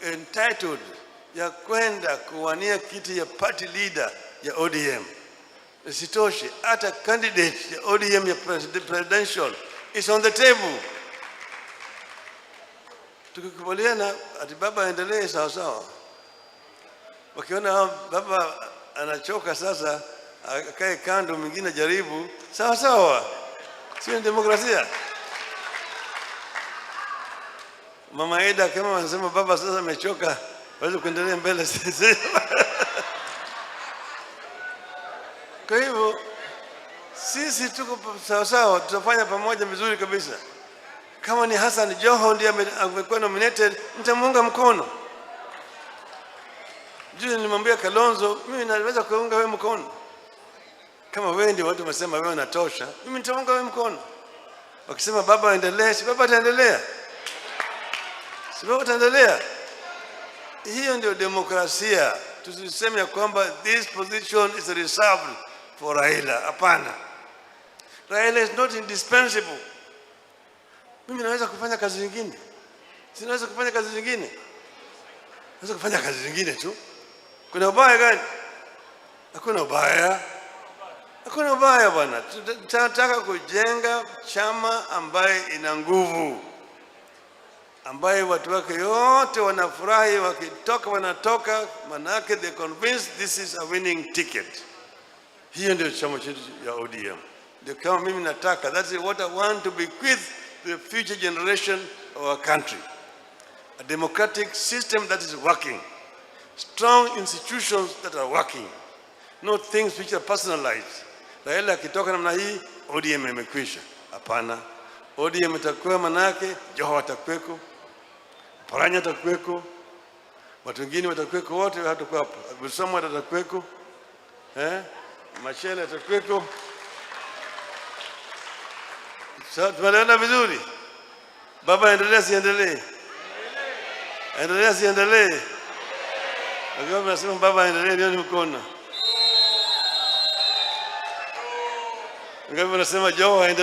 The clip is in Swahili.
entitled ya kwenda kuwania kiti ya party leader ya ODM. Isitoshe, hata candidate ya ODM ya presidential is on the table. Tukikubaliana ati baba aendelee, sawa sawa. Wakiona baba anachoka sasa, akae kando, mwingine jaribu, sawa sawa. Sio ni demokrasia? Mama Ida kama wanasema baba sasa amechoka, waweze kuendelea mbele. Kwa hivyo sisi tuko sawa sawa, tutafanya pamoja vizuri kabisa. Kama ni Hassan Joho ndiye amekuwa nominated, nitamuunga mkono. Juzi nilimwambia Kalonzo, mimi naweza kuunga wewe mkono. Kama wewe ndio watu wamesema wewe unatosha, mimi nitaunga wewe mkono. Wakisema baba aendelee, si baba ataendelea? Si baba ataendelea? Hiyo ndio demokrasia. Tusiseme ya kwamba this position is reserved for Raila. Hapana. Raila is not indispensable. Mimi naweza kufanya kazi nyingine. Sinaweza kufanya kazi nyingine. Naweza kufanya kazi nyingine tu. Kuna ubaya gani? Hakuna ubaya. Hakuna ubaya bwana. Tunataka kujenga chama ambaye ina nguvu, ambaye watu wake yote wanafurahi wakitoka, wanatoka, manake they convinced this is a winning ticket. Hiyo ndio chama chetu ya ODM. Ndio kama mimi nataka, that is what I want to bequeath to the future generation of our country. A democratic system that is working. Strong institutions that are working. Not things which are personalized. Raila akitoka namna hii, ODM imekwisha. Hapana. ODM itakuwa, manake Joho atakuweko, Paranya atakuweko, watu wengine watakuweko, wote hatakuwa hapo. Abdulswamad atakuweko, eh? Machele atakuweko. Sasa tumeelewana vizuri? Baba, endelea siendelee? Endelea siendelee? Akiwa mnasema baba endelee, nione mkono. Ngapi mnasema Joho aendelee?